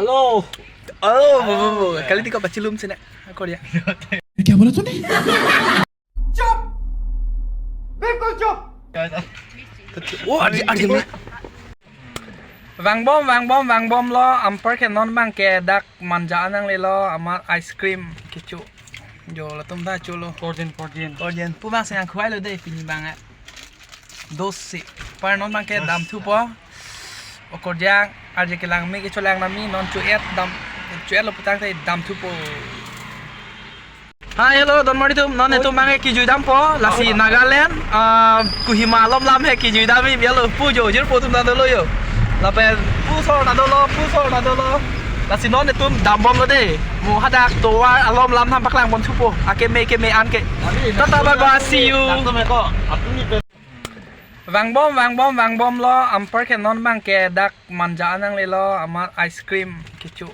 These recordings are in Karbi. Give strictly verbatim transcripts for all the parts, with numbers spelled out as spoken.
Hello. Oh, oh, oh, oh. Kali tiko pachilum sini. Ako dia. क्या बोला तूने? चुप, बिल्कुल चुप। Oh, arje, arje mi. Vangbom, vangbom, vangbomlo, anpar ke non abang ke dak Manja nanglelo, amat ice cream kecho. Jo, latum ta cholo. Korjen, korjen. Korjen. Pu abang si nangkhuailo dei pini abang, eh. Dos si. Par non abang ke damthupo. O korjang, arje kelang me kecholang nami, non cho-et dam, cho-etlo putangte damthupo. Hi, hello, donmari atum, non netum abang ke kejui dampo, lasi Nagaland, ah, Kohima along lam he kejui dam-i bialo, pu jo, jirpo atum ta dolo jo. Lapen pu sor ta dolo, pu sor ta dolo. Lasi non netum dambomlo dei. Mo hadak tovar along lam nam paklang bomthupo. Akeme keme an ke. Tata, bye bye, see you. Vangbom, vangbom, vangbomlo, anpar ke non abang ke dak Manja nanglelo, amat ice cream kecho.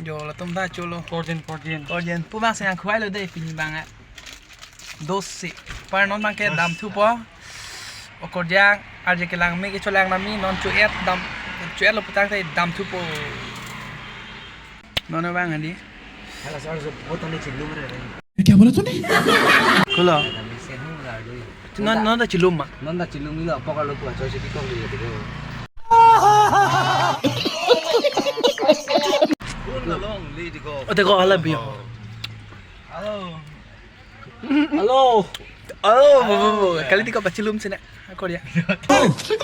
Jo, latum ta cholo. Korjen, korjen. Korjen. Pu abang si nangkhuailo dei pini abang, eh. Dos si. Par non abang ke damthupo. O korjang, arje kelang me kecholang nami, non cho-et dam, cho-etlo putangte damthupo. Non abang hadi. Hala sar so बहुत होने चिल्लू में रह रहे हैं। ये क्या बोला तूने? Kulo. Nami se hung la doi. Non, non ta chilum ma. Non ta chilum ilo apok alo pu acho si kikok liya dei. Pun along li dei ko. Oh, dei ko hala bio. Hello. Hello. Oh, oh, oh, oh. Kali tiko pachilum sini. Ako dia.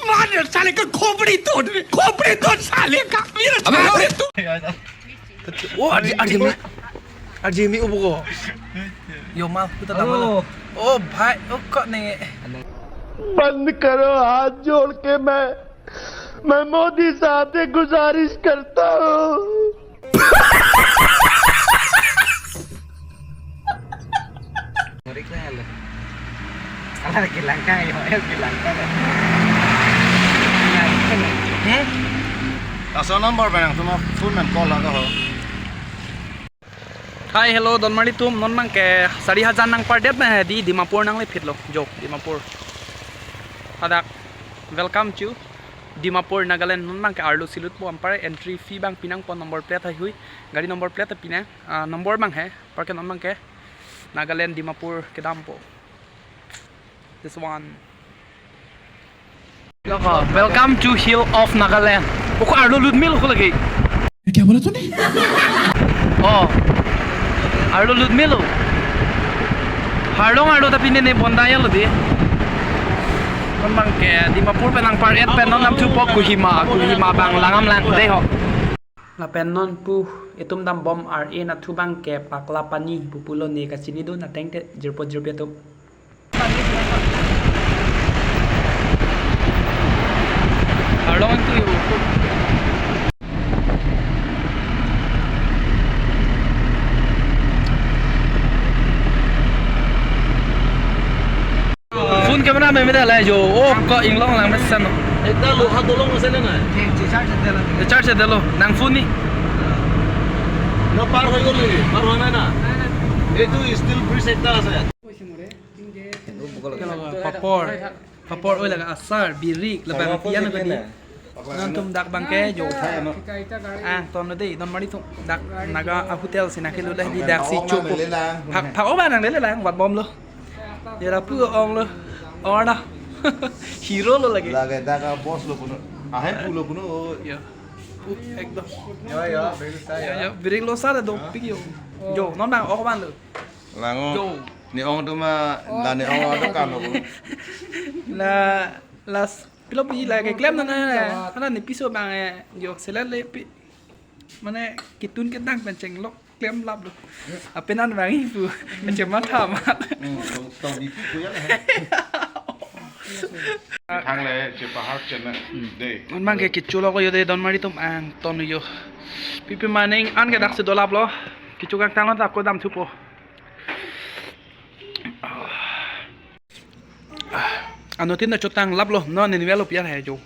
मार साले का खोपड़ी तोड़, खोपड़ी तोड़ साले का, मेरा अबे, खोपड़ी तोड़। Oh, arje, arje mi. Arje mi ubo ko. Yo, maaf, kita tak Hello. Malu. Oh, bhai, oh, kok ni? बंद करो, हाथ जोड़ के मैं, मैं मोदी साहब से गुजारिश करता हूँ। Ngeri kaya lo. Ala lagi langka yo, eh, lagi langka lo. Hmm? Laso number pen nangtum phone pen call laka ho. Hi, hello, donmari atum, non abang ke sari hajar nangpardet na hedi, Dimapur nangle phitlo, jo, Dimapur. Hadak, welcome to Dimapur, Nagaland, non abang ke arlo silutpo, anpar entry fee abang pinangpo, number plate heihui, gari number plate pinang, ah, number abang he, anpar ke non abang ke Nagaland Dimapur kedampo. This one. Welcome to Hill of Nagaland. Oko arlo lut melo ko lagi. क्या बोला तूने? Oh. Arlo lut melo. Harlong arlo tapi nene bondaya lo dei. Non abang ke Dimapur pen nangpar-et pen non damthupo Kohima, Kohima abang langdam lang dei ho. Lapen non pu itum dambom ar-e nathu abang ke Pakla Pani pu pulo, ne kachinidun ateng te jirpo jirpi atum. Arlong itu yo. Phone camera में मेरा ले जो, ओ, का इंग्लॉन्ग लैंग्वेज से नो। एकटा লোহা দলং আছে নে নাই? ঠিক, ঠিক, চাৰ্জ আছে, দলং। চাৰ্জ আছে, দলং। নাং ফোন নি? ন, পাৰ হৈ গ'ল নেকি? পাৰ হোৱা নাই না? এইটো ষ্টিল ব্ৰিজ একটা আছে। পাপৰ, পাপৰ, ঐ, লাগে আচাৰ, বিৰিক, Lebang, piano, gadi. Nangtum dak abang ke jo. Ang ton dei, donmari atum dak Naga a-hotel si nangkelo dei, dak si chopo. Phak, phak o ba nang lele lang, vat bomlo. Jara pu onglo. Orna. Hero lo lagi. Lage dak a-boss lo puno. Ahem pulo puno. Ya. Pu ekdom. Ya, ya, birik sa ya. Ya, ya, birik lo sa da dopik yo. Jo, non abang ok ban lo. Lango. Jo. Ne ong atum ma, la ne ong atum kan lo puno. La, las Pilo pi la keklem na na, na na ni piso abang, eh, jo selat le pi. Mane kitun kedang pen chenglok klem lap lo. Apenan abang ipu. Chematha ma. Hmm, tong, tong di pi kuya le. Thang le, che pahar che na. Dei. Non abang ke kecho lo ko yo dei, donmari atum, ang ton yo. Pipi maning an ke dak si dolap lo. Kecho kangtang lo ta ako damthupo. Anuttin ta chotang lap lo, non ne nivelo pi an he jo.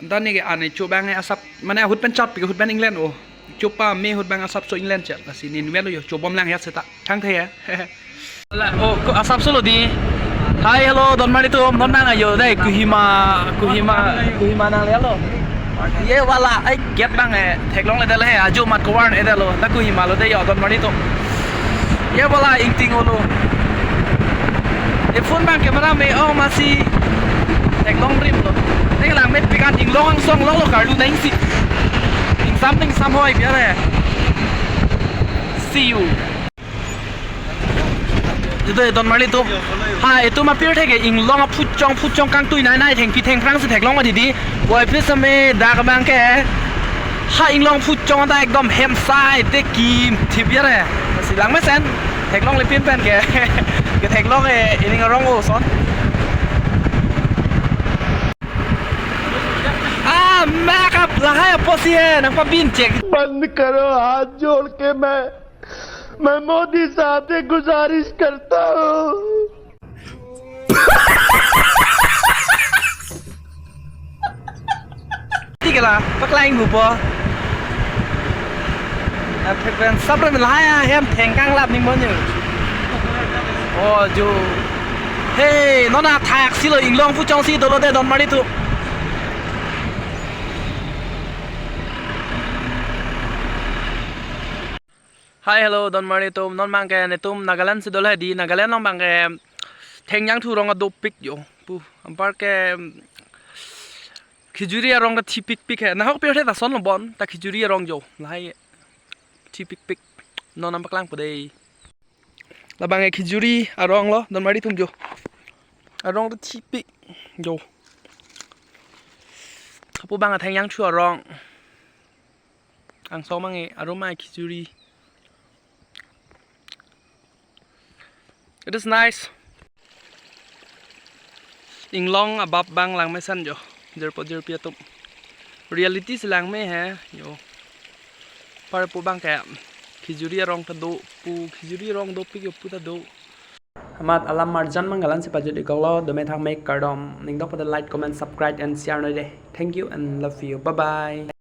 Anta ne ke ane cho abang asap, mane ahut pen chap, ahut pen England o. Cho pame ahut abang asapso England che, lasi ne nivelo yo, chobom lang ya seta. Thangthe ya. La, o, ko asapso lo dei. Hi, hello, donmari atum, non abang ajo dei, Kohima, Kohima, Kohima nanglelo. Ye wala, ai gate abang eh theklongle det le he, ajo amat kovarn-e det lo, ta ku hima lo de yo, Donmari atum. Ye wala, ingting-o lo. E phone abang camera me-ong amatsi theklong rim lo. Nanglang mepik an inglong angsong lo lo karlu nangsi. Ingsam ingsam hoi biar eh. See you. Itum Donmari atum. Ha, itum apirthe ke inglong aphuchong phuchong kangtui nai nai thengpi thengphrang si theklong ma didi. Boy, please ame dak abang ke. Ha, inglong phuchong ta ekdom hem sai te kim thip yare. Si lang mesen. Theklongle pin pen ke. Ke theklong e ining arong oson. Ah, makeup lahai apotsi he nangpabin chek. बंद करो, हाथ जोड़ के मैं मैं मोदी साहब से गुजारिश करता हूँ। Thik la, paklang bupo. Apek pen sapre lahai ahem thengkang lap ni monyo. Oh, jo. Hey, non athak si lo, inglong phuchong si dolo de Donmari atum. Hi, hello, Donmari atum. Non abang ke netum Nagaland si dolo he di, Nagaland along abang ke thengjangthu arong ta dopik yo. Pu, anpar ke, um, khijuri arong ta thipikpik he. Nahok pirthe ta ason lo bon, ta khijuri arong jo. Lahai thipikpik. Non nangpaklangpo dei. Labang ke khijuri arong lo, Donmari atum jo. Arong ta thipik jo. Hapu abang thengjangthu arong. Angsong abang e, arum ai khijuri. It is nice. Inglong abap abang lang mesen jo. Jirpo jirpi atum. Reality si lang me he, yo. Anpar pu abang ke khijuri arong ta do pu, khijuri arong dopik yo pu ta do. Amat alam marjan abang galan si pajut-ik kok lo, dome thak mek kardom. Ning dok pada like, comment, subscribe and share noi de. Thank you and love you. Bye bye.